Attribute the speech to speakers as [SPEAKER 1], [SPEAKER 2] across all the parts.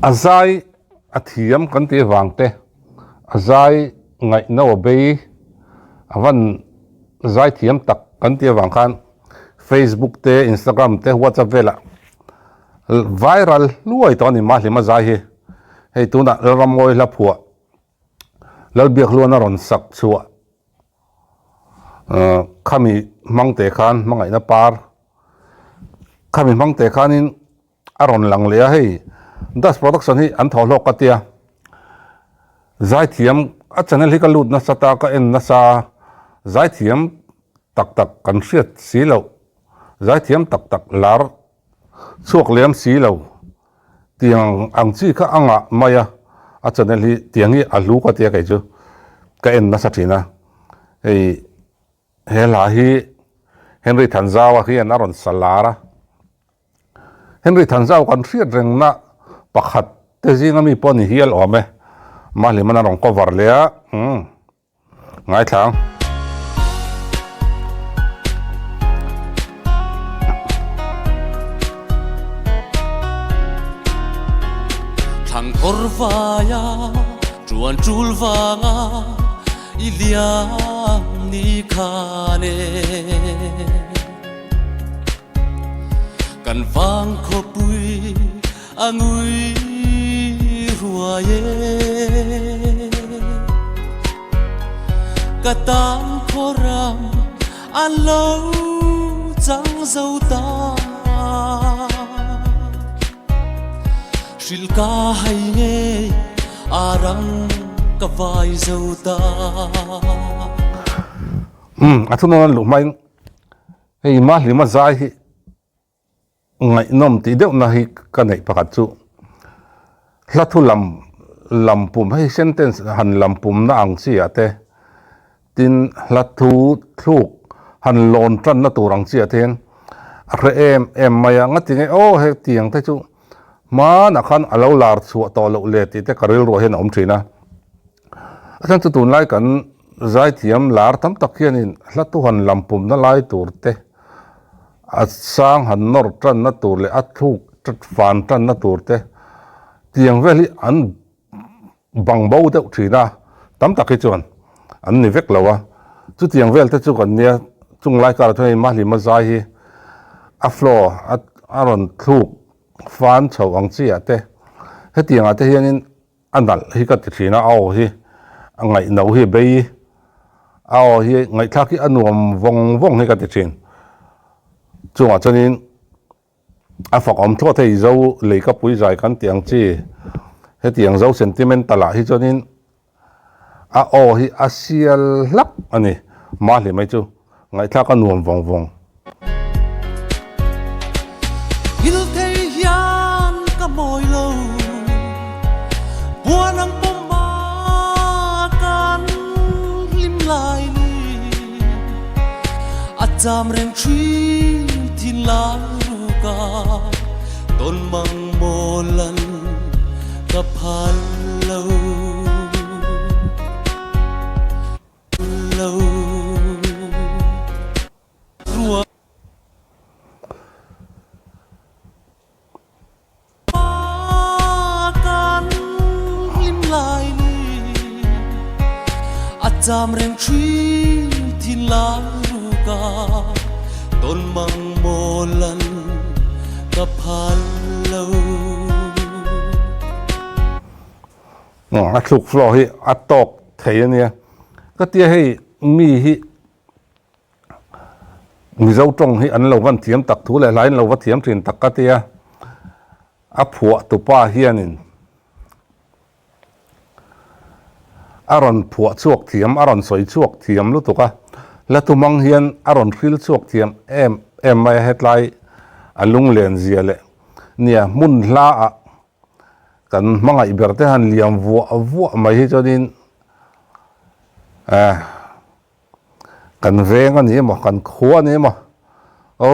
[SPEAKER 1] A zai a thiam kan tih avang te, a zai ngaihno a bei, a van zai thiam tak kan tih avang khan Facebook te, Instagram te, WhatsApp velah viral hluai tawh a ni Mahlima zai hi. Hei tunah Lalramngawi hla phuah Lalbiakhluan a rawn sak chhuah khami hmang te khan hmangaihna par khami hmang te khanin a rawn lang leh a hei dust production hi an thaw hlawk ka tia zaithiam a channel hi ka lut nasa ta ka en nasa zaithiam tak tak kan hriat si loh zaithiam tak tak lar chhuak lem si lo tiang ang chi kha a ngah mai a a channel hi tiang hi a hlu ka tia kei chu ka en nasa thin a hei. He hla hi Henry Thanzau-a hian a rawn sa lar a. Henry Thanzau kan hriat rengna pakhat te zinga mi pawh a ni hial awm e. Mahliman a rawn cover leh a, umm, ngaithla ang.
[SPEAKER 2] Thlang kawr vaia ṭuan ṭul vanga i liam ni khan e. Kan vang khawpui a ngui ruai e. Ka tan khaw ram a lo chang zo ta. Hrilh ka hai ngei a rang ka vai zo ta.
[SPEAKER 1] Umm a thunawn an luh hmain hei Mahlima zai hi ngaihnawm tih deuhna hi ka neih pakhat chu hla thu lam lam pum hei sentence han lam pumna ang chi ah te tin hla thu thluk han lawn tanna tur ang chi ah te hian a hre em em mai a ngatinge aw hetiang te chu Hmanah khan a lo lar chhuah tawh loh le tih te ka rilruah hian a awm thin a. A chhan chu tunlai kan zaithiam lar tam tak hianin hla tu han lam pumna lai tur te, a sang han nawr tanna tur leh a thluk fan tanna tur te tiang vel hi an bang bo deuh thin a, tam tak hi chuan an ni vek lo a. Chutiang vel te chu kan nia chung lai karah chuan hei Mahlima zai hi a flow a rawn thluk fan chho ang chiah te hetiang ah te hianin a nalh hi ka ti thin a, a aw hi a ngaihno hi a bei a aw hi ngaihthlak hi a nuam vawng vawng hi ka ti thin chungah chuanin a fak awm thlawt hei zo leikapui zai kan tih ang chi hetiang zo sentimental ah hi chuanin A aw hi a sial hlak a ni. Mahli mai chu ngaihthlak a nuam vawng vawng.
[SPEAKER 2] Thil thei hian ka mawi lo, puan ang pawm a kan hlim lai ni. A cham reng thin thin lai ruk a, tawn mang maw lan ka phal lo lo ruah kan hlim lai ni a cham reng thin thin lai ruk a tawn mang maw lan ka phal lo.
[SPEAKER 1] A thluk floor hi a tawk thei a nia ka tia hei mi hi Mizo tawng hi an lo van thiam tak thu leh hlaiin lo va thiam thin tak ka tia a phuah tupa hianin A rawn phuah chhuak thiam, a rawn sawi chhuak thiam lutuk a, hla tumang hian a rawn hril chhuak thiam em em mai a, hetlai a lunglen zia leh nia hmun hla ah kan hmangaih ber te han liam vuah vuah mai hi chuanin eh kan veng a ni emaw kan khua a ni emaw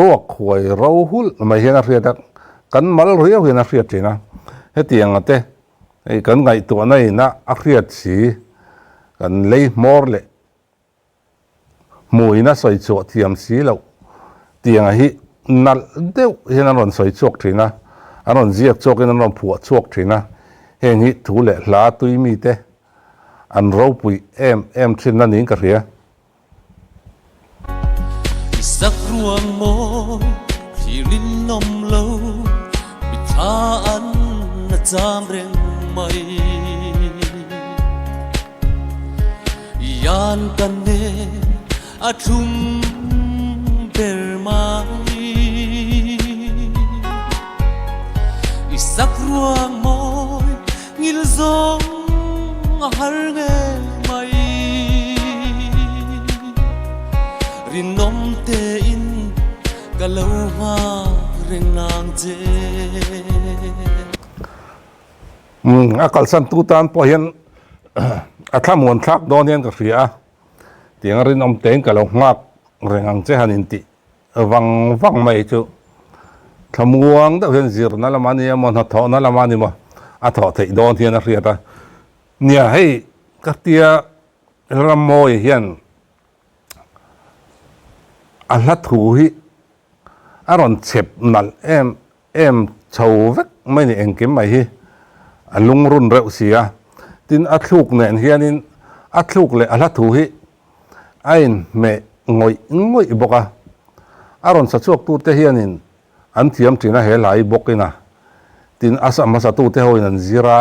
[SPEAKER 1] ruak huai ro hulh mai hian a hriat a, kan mal riau hian a hriat thin a, hetiang te Hei kan ngaihtuahna ina a hriat si, kan lei hmawr leh hmuh ina sawi chhuah thiam si loh tiang hi nalh deuh hian an rawn sawi chhuak thin a, an rawn ziak chhuakin an rawn phuah chhuak thin a. Heng hi thu leh hla tui mite an ropui em em thin a niin ka hria.
[SPEAKER 2] I sak ruang mawi thlir in awm lo, mitthla an a cham reng mai. Ian ka nen a thlum ber mai. I sak ruang mawi ngil zawng a har ngei mai. Rinawm tein ka lo nghak reng nang che.
[SPEAKER 1] A kalsan tu tan pawh hian a thlamuan thlak dawn hian ka hria a, tiang a rinawm tein ka lo nghak reng ang che han intih vang vang mai chu thlamuang deuh hian zirna lamah a ni emaw hnathawhna lamah a ni maw a thawh theih dawn hian a hriat a. Nia hei ka tia Rammawi hian a hla thu hi a rawn chhep nalh em em chho vek mai ni engkim mai hi a lungrun reuh si a. Tin a thluk nen hianin a thluk leh a hla thu hi a inhmeh ngawih ngawih bawk a. A rawn sa chhuak tute hianin an thiam thin a he hla hi bawkin a. Tin a sa hmasa tute hoin an zir a,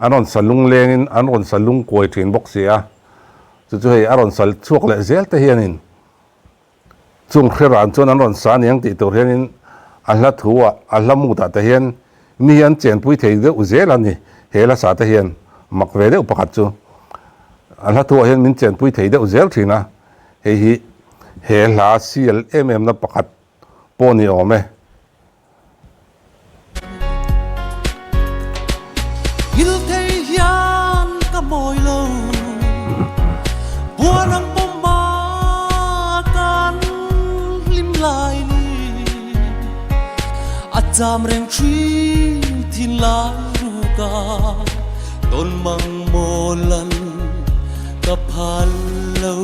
[SPEAKER 1] an rawn sa lunglengin an rawn sa lungkuai thin bawk si a. Chu chu hei a rawn sa chhuak leh zel te hianin Chung hre ran chuan an rawn sa aniang tih tur hianin a hla thu ah, a hla mut ah te hian mi hi an chenpui thei deuh zel a ni. He hla sa te hian mak ve deuh pakhat chu a hla thu ah hian min chenpui thei deuh zel thin a, hei hi he hla sial em em na pakhat pawh ni awm e.
[SPEAKER 2] Ngil thei hian ka mawi lo, buan ang pawm a kan hlim lai ni. A cham reng thin thin lai ruk a, tawn mang maw lan ka phal lo.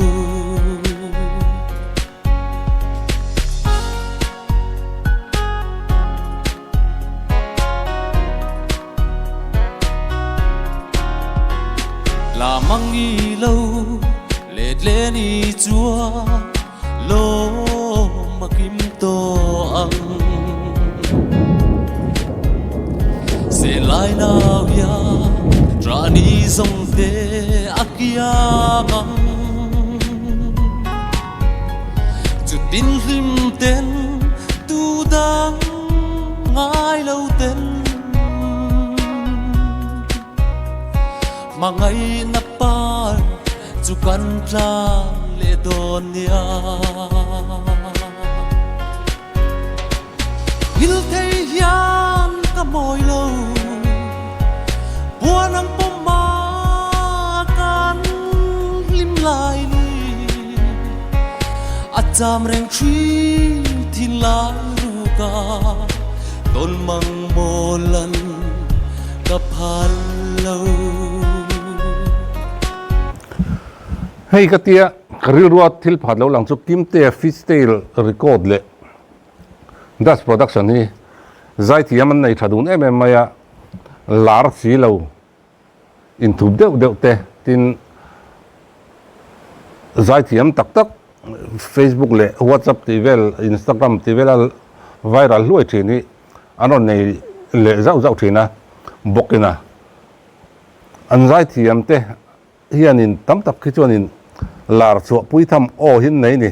[SPEAKER 2] La mang i lo let le ni chuan lawm a kim tawh ang. Se lai nau hian tra ni zawng te a kiang ang. Chutin hlim ten tu dang ngai lo ten Hmangaihna par chu kan tlan leh dawn nia. Ngil thei hian ka mawi lo, buan ang pawm a kan hlim lai ni. A cham reng thin thin lai ruk a, tawn mang maw lan ka phal lo.
[SPEAKER 1] Hei ka tia ka rilrua thil phat lo lang chu Kimtea Fishtail record leh Dutch production hi zaithiam an nei tha dun em em mai a, lar si lo inthup deuh deuh te tin zaithiam tak tak Facebook leh WhatsApp tih vel Instagram tih vela viral hluai thin hi an rawn nei leh zauh zauh thin a bawkin a an zaithiam te hianin tam tak khi chuanin lar chhuah pui tham aw hi an nei ni.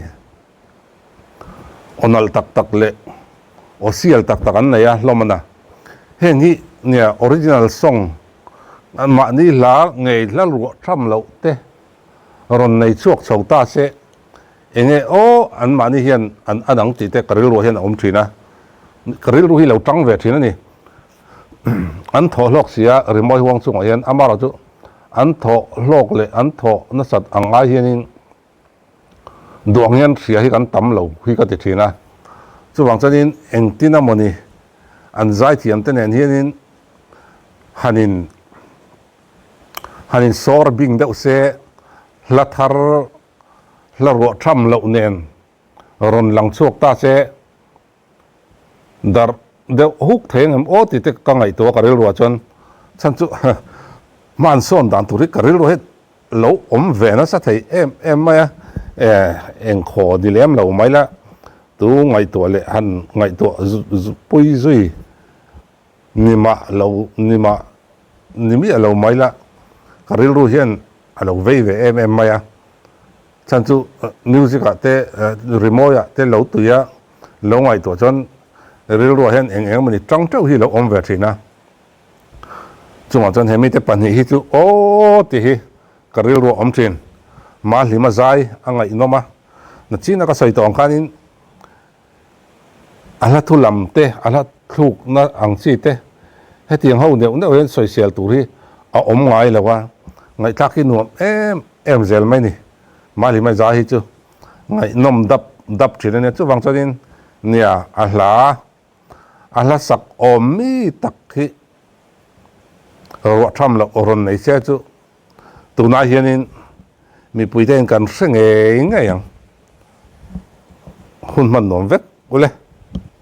[SPEAKER 1] Aw nalh tak tak leh aw sial tak tak an nei a hlawm a na. Heng hi nia original song mahni hla ngei hla ruah tham loh te rawn nei chhuak chho ta se enge aw an mahni hian an a dang tih te ka rilruah hian a awm thin a, ka rilru hi lo tang ve thin a ni. An thawh hlawk si a rimawi huang chungah hian amaherawhchu an thawh hlawk leh an thawh nasat ang ai hianin Duh ang hian hria hi kan tam lo hi ka ti thin a, chuvang chuanin engtin a mawni an zaithiam te nen hianin han in han in sawr bing deuh se hla thar hla ruah tham loh nen rawn lang chhuak ta se darh deuh huk thei ang em aw tih te ka ngaihtuah a ka rilruah chuan. Chhan chu hman sawn dan tur hi ka rilru hi lo awm ve nasa thei em em mai a, engkhaw ni lem lo mai la, tu ngaihtuah leh han ngaihtuah pui zui ni mah lo ni mah ni miah lo mai la, ka rilru hian a lo vei ve em em mai a. Chhan chu music ah te rimawi ah te lo tui a lo ngaihtuah chuan rilruah hian eng eng emawni tang teuh hi lo awm ve thin a. Chungah chuan he mite pahnih hi chu aw tih hi ka rilruah awm thin. Mahlima zai a ngaihnawm a, nachina ka sawi tawh ang khanin A hla thu lam te, a hla thlukna ang chi te hetiang ho neuh neuh hian sawisel tur hi a awm ngai lo a, ngaihthlak hi nuam em em zel mai ni. Mahni mai zai hi chu ngaihnawm dap dap thin a nia, chuvang chuanin nia a hla a hla sak awm mi tak hi ruah tham loh rawn nei se chu tunah hianin mipuite hian kan hre ngei ngei ang. Hun hman nuam vek ule.